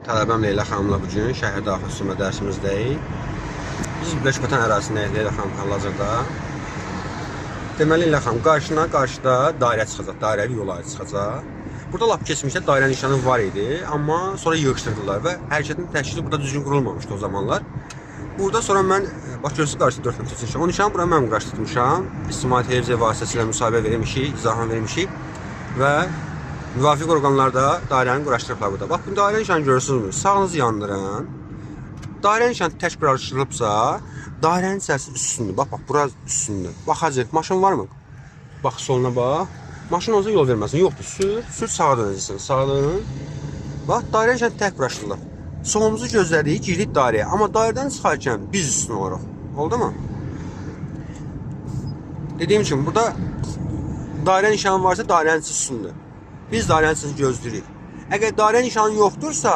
Tələbəm Leyla xanımla bu gün şəhər daxil sürmə dərsimizdəyik. Biz Beşvətən ərazisindəyik Leyla xanım hal-hazırda. Deməli Leyla xanım qarşına qarşıda dairə çıxacaq, dairəvi yol ayrı çıxacaq. Burada lap keçmişdə dairə nişanı var idi, amma sonra yığışdırdılar və hərəkətin təşkili burada düzgün qurulmamışdı o zamanlar. Burada sonra mən bax görürsüz qarşıda 4 nöqtə nişan. O nişanı bura mən quraşdırmışam. İctimai televiziya vasitəsilə müsahibə vermişik, izahını vermişik və müvafiq orqanlar da dairəni quraşdırıblar burada. Bax bu dairə nişanı görürsünüzmü? Sağınızı yandırın. Dairə nişanı tək quraşdırılıbsa, dairənin içərisi üstündür. Bax bax bura üstündür. Baxacaq, maşın varmı? Bax soluna bax. Maşın olsa yol verməsin. Yoxdur. Sür, sür sağa dönəcəksən. Sağa dön. Bax dairə nişanı tək quraşdırılıb. Solumuzu gözlədik, girdik dairəyə. Amma dairədən çıxarkən biz üstün oluruq. Oldu mu? Dediyim kimi burada dairə nişanı varsa dairənin içi üstündür. Biz dairənin içini gözləyirik. Əgər dairə nişanı yoxdursa,